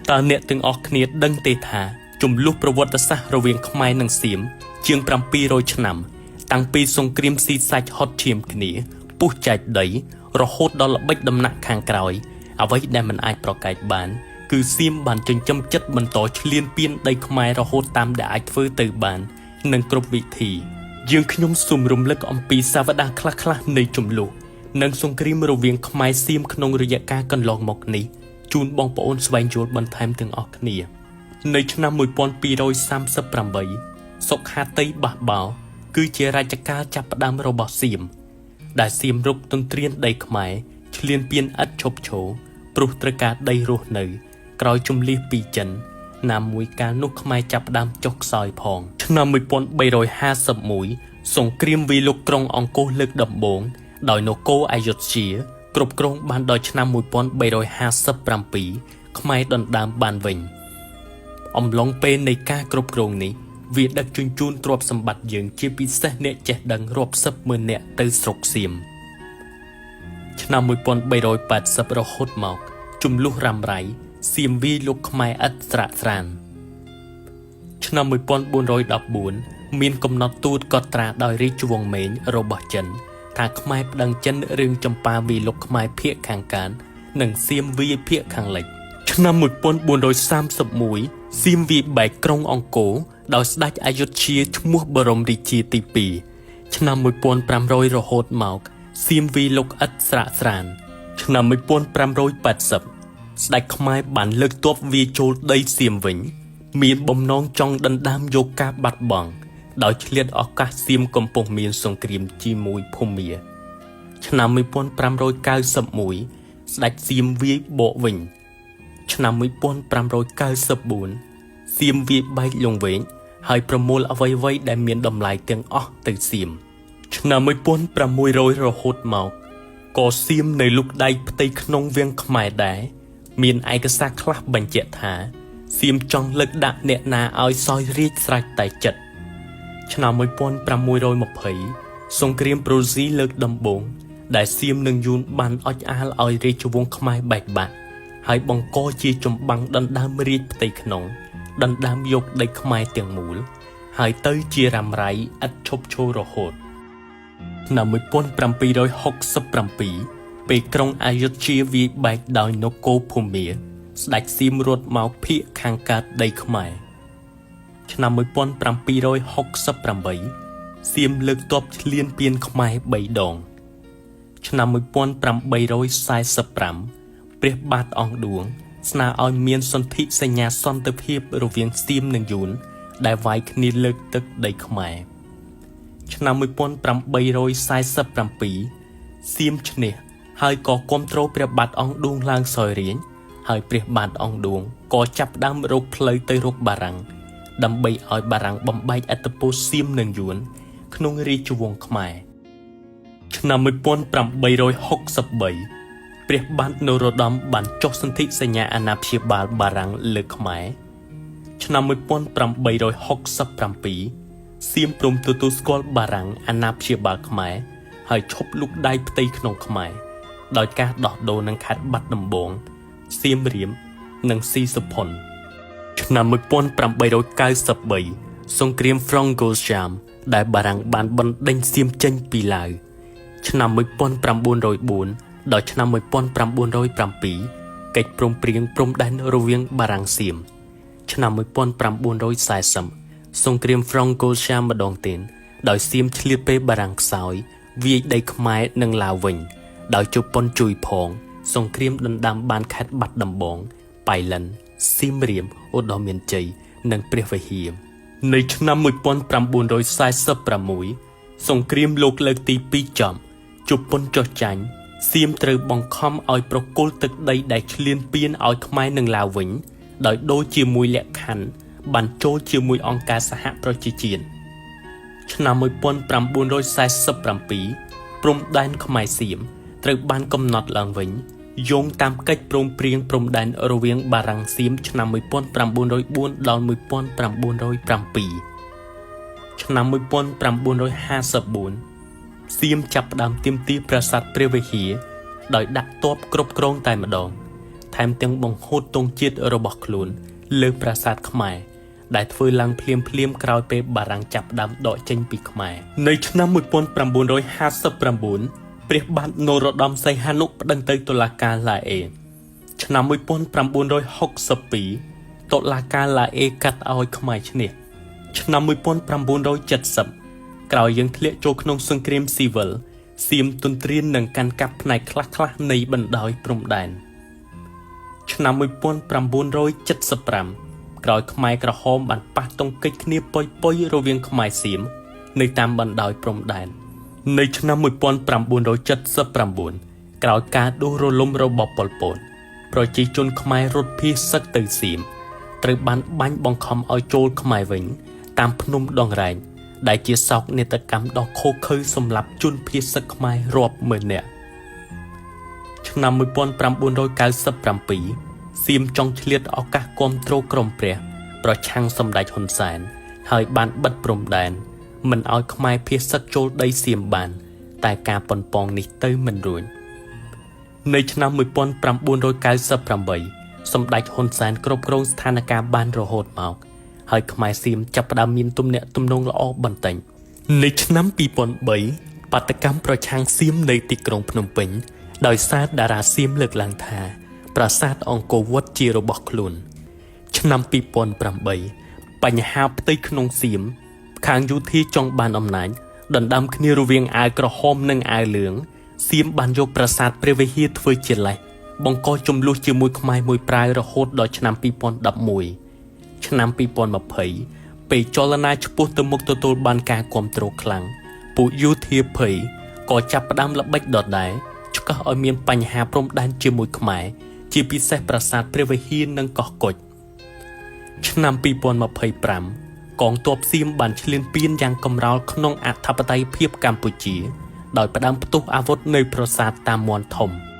តើអ្នកទាំងអស់គ្នាដឹងទេថាជម្លោះប្រវត្តិសាស្ត្ររវាងខ្មែរនិងសៀមជាង700ឆ្នាំតាំងពីសង្គ្រាមស៊ីសាច់ហត់ឈាមគ្នាពុះចែកដីរហូតដល់ល្បិចដំណាក់ខាងក្រោយអ្វីដែលមិនអាចប្រកែកបានគឺសៀមបានចិញ្ចឹមចិត្តបន្តឈ្លានពានដីខ្មែររហូតតាមដែលអាចធ្វើទៅបាននិងគ្រប់វិធីយើងខ្ញុំសូមរំលឹកអំពីសាវតាខ្លះៗនៃជម្លោះនិងសង្គ្រាមរវាងខ្មែរសៀមក្នុងរយៈកាលកន្លងមកនេះជូនបងប្អូនស្វែងយល់បន្ថែមទាំងអស់គ្នានៅឆ្នាំ1238សុខាតីបះបោគឺជារជ្ជកាលចាប់ផ្ដើមរបស់សៀមដែលសៀមរុកទន្ទ្រានដីខ្មែរឈ្លានពានឥតឈប់ឈរព្រោះត្រូវការដីរស់នៅក្រោយជំលះពីចិនណាមួយកាលនោះខ្មែរចាប់ផ្ដើមចុះខ្សោយផងឆ្នាំ1351សង្គ្រាមវាយលុកក្រុងអង្គរលើកដំបូងដោយនគរអយុធ្យាគ្រប់គ្រងបានដល់ឆ្នាំ1357ខ្មែរដណ្ដើមបានវិញអំឡុងពេលនៃការគ្រប់គ្រងនេះវាដឹកជញ្ជូនទ្រព្យសម្បត្តិយើងជាពិសេសអ្នកចេះដឹងរាប់សិបម៉ឺននាក់ទៅស្រុកសៀមឆ្នាំ1380រហូតមកជម្លោះរ៉ាំរ៉ៃសៀមវាយលុកខ្មែរឥតស្រាកស្រានឆ្នាំ1414មានកំណត់ទូតកត់ត្រាដោយរាជវង្សមេងរបស់ចិនថាខ្មែរប្តឹងចិនរឿងចម្ប៉ាវាយលុកខ្មែរភាគខាងកើតនិងសៀមវាយភាគខាងលិចឆ្នាំ1431សៀមវាយបែកក្រុងអង្គរដោយស្ដេចអយុធ្យាឈ្មោះបរមរាជាទី2ឆ្នាំ1500រហូតមកសៀមវាយលុកឥតស្រាកស្រានឆ្នាំ1580ស្ដេចខ្មែរបានលើកទ័ពវាយចូលដីសៀមវិញមានបំណងចង់ដណ្ដើមយកការបាត់បង់ដោយឆ្លៀតឱកាសសៀមកំពុងមានសង្គ្រាមជាមួយភូមាឆ្នាំ1591ស្ដេចសៀមវាយបកវិញឆ្នាំ1594សៀមវាយបែកលង្វែងហើយប្រមូលអ្វីៗដែលមានតម្លៃទាំងអស់ទៅសៀមឆ្នាំ1600រហូតមកក៏សៀមនៅលុកដៃផ្ទៃក្នុងវាំងខ្មែរដែរមានឯកសារខ្លះបញ្ជាក់ថាសៀមចង់លើកដាក់អ្នកណាឲ្យសោយរាជស្រេចតែចិត្តឆ្នាំ1620សង្គ្រាមប្រូស៊ីលើកដំបូងដែលសៀមនិងយួនបានអុចអាលឲ្យរាជវង្សខ្មែរបែកបាក់ហើយបង្កជាចម្បាំងដណ្ដើមរាជផ្ទៃក្នុងដណ្ដើមយកដីខ្មែរទាំងមូលហើយទៅជារ៉ាំរ៉ៃឥតឈប់ឈររហូតឆ្នាំ1767ពេលក្រុងអយុធ្យាវាយបែកដោយនគរភូមាស្ដេចសៀមរត់មកភាគខាងកើតដីខ្មែរឆ្នាំ1768សៀមលើកទ័ពឈ្លានពានខ្មែរ3ដងឆ្នាំ1845ព្រះបាទអង្គឌួងស្នើឲ្យមានសន្ធិសញ្ញាសន្តិភាពរវាងសៀមនិងយួនដែលវាយគ្នាលើកទឹកដីខ្មែរឆ្នាំ1847សៀមឈ្នះហើយក៏គាំទ្រព្រះបាទអង្គឌួងឡើងសោយរាជហើយព្រះបាទអង្គឌួងក៏ចាប់ផ្ដើមរកផ្លូវទៅរកបារាំងដើម្បីឲ្យបារាំងបំបែកឥទ្ធិពលសៀមនិងយួនក្នុងរាជវង្សខ្មែរឆ្នាំ1863ព្រះបាទនរោត្តមបានចុះសន្ធិសញ្ញាអាណាព្យាបាលបារាំងលើខ្មែរឆ្នាំ1867សៀមព្រមទទួលស្គាល់បារាំងអាណាព្យាបាលខ្មែរហើយឈប់លូកដៃផ្ទៃក្នុងខ្មែរដោយការដោះដូរនឹងខេត្តបាត់ដំបងសៀមរាបនិងស៊ីសុផុនឆ្នាំ1893សង្គ្រាមហ្វ្រង់កូស្យាមដែលបារាំងបានបណ្ដេញសៀមចេញពីឡាវឆ្នាំ1904ដល់ឆ្នាំ1907កិច្ចព្រមព្រៀងព្រំដែនរវាងបារាំងសៀមឆ្នាំ1940សង្គ្រាមហ្វ្រង់កូស្យាមម្ដងទៀតដោយសៀមឆ្លៀតពេលបារាំងខ្សោយវាយដីខ្មែរនិងឡាវវិញដោយជប៉ុនជួយផងសង្គ្រាមដណ្ដើមបានខេត្តបាត់ដំបងប៉ៃលិនសៀមរាបឧត្តរមានជ័យនិងព្រះវិហារនៅឆ្នាំ1946សង្គ្រាមលោកលើកទី2ចប់ជប៉ុនចុះចាញ់សៀមត្រូវបង្ខំឲ្យប្រគល់ទឹកដីដែលឈ្លានពានឲ្យខ្មែរនិងឡាវវិញដោយដូរជាមួយលក្ខខណ្ឌបានចូលជាមួយអង្គការសហប្រជាជាតិឆ្នាំ1947ព្រំដែនខ្មែរសៀមត្រូវបានកំណត់ឡើងវិញយោងតាមកិច្ចព្រមព្រៀងព្រំដែនរវាងបារាំងសៀមឆ្នាំ1904ដល់1907ឆ្នាំ1954សៀមចាប់ផ្ដើមទាមទារប្រាសាទព្រះវិហារដោយដាក់ទ័ពគ្រប់គ្រងតែម្ដង ថែមទាំងបង្ហូតទង់ជាតិរបស់ខ្លួនលើប្រាសាទខ្មែរដែលធ្វើឡើងភ្លាមភ្លាមក្រោយពេលបារាំងចាប់ផ្ដើមដកចេញពីខ្មែរនៅឆ្នាំ1959ព្រះបាទនរោត្តមសីហនុប្តឹងទៅតុលាការឡាអេឆ្នាំ1962តុលាការឡាអេកាត់ឲ្យខ្មែរឈ្នះឆ្នាំ1970ក្រោយយើងធ្លាក់ចូលក្នុងសង្គ្រាមស៊ីវិលសៀមទន្ទ្រាននិងកាន់កាប់ផ្នែកខ្លះៗនៃបណ្ដោយព្រំដែនឆ្នាំ1975ក្រោយខ្មែរក្រហមបានប៉ះទង្គិចគ្នាប៉ុយៗរវាងខ្មែរសៀមនៅតាមបណ្ដោយព្រំដែននៅឆ្នាំ1979ក្រោយការដួលរលំរបបប៉ុលពតប្រជាជនខ្មែររត់ភៀសសឹកទៅសៀមត្រូវបានបាញ់បង្ខំឲ្យចូលខ្មែរវិញតាមភ្នំដងរែងដែលជាសោកនាដកម្មដ៏ឃោរឃៅសម្រាប់ជនភៀសសឹកខ្មែររាប់ម៉ឺននាក់ឆ្នាំ1997សៀមចង់ឆ្លៀតឱកាសគាំទ្រក្រុមព្រះប្រឆាំងសម្ដេចហ៊ុនសែនហើយបានបិទព្រំដែនមិនឲ្យខ្មែរភៀសសឹកចូលដីសៀមបានតែការប៉ុនប៉ងនេះទៅមិនរួចនៅឆ្នាំ1998សម្ដេចហ៊ុនសែនគ្រប់គ្រងស្ថានភាពបានរហូតមកហើយខ្មែរសៀមចាប់ផ្ដើមមានទំនាក់ទំនងល្អបន្តិចនៅឆ្នាំ2003បាតុកម្មប្រឆាំងសៀមនៅទីក្រុងភ្នំពេញដោយសារតារាសៀមលើកឡើងថាប្រាសាទអង្គរវត្តជារបស់ខ្លួនឆ្នាំ2008បញ្ហាផ្ទៃក្នុងសៀមខាងយោធាចង់បានអំណាចដណ្ដើមគ្នារវាងអាវក្រហមនិងអាវលឿងសៀមបានយកប្រាសាទព្រះវិហារធ្វើជាលេសបង្កជម្លោះជាមួយខ្មែរមួយប្រាវរហូតដល់ឆ្នាំ2011ឆ្នាំ2020ពេលចលនាឆ្ពោះទៅមុខទទួលបានការគាំទ្រខ្លាំងពួកយោធាភ័យក៏ចាប់ផ្ដើមល្បិចដដែលឆ្កឹះឲ្យមានបញ្ហាព្រំដែនជាមួយខ្មែរជាពិសេសប្រាសាទព្រះវិហារនិងកោះគជ់ឆ្នាំ2025កងទ័ពសៀមបានឈ្លានពានយ៉ាងកម្រោលក្នុងអធិបតេយ្យភាពកម្ពុជាដោយផ្ដើមផ្ទុះអាវុធនៅប្រាសាទតាមាន់ធំ។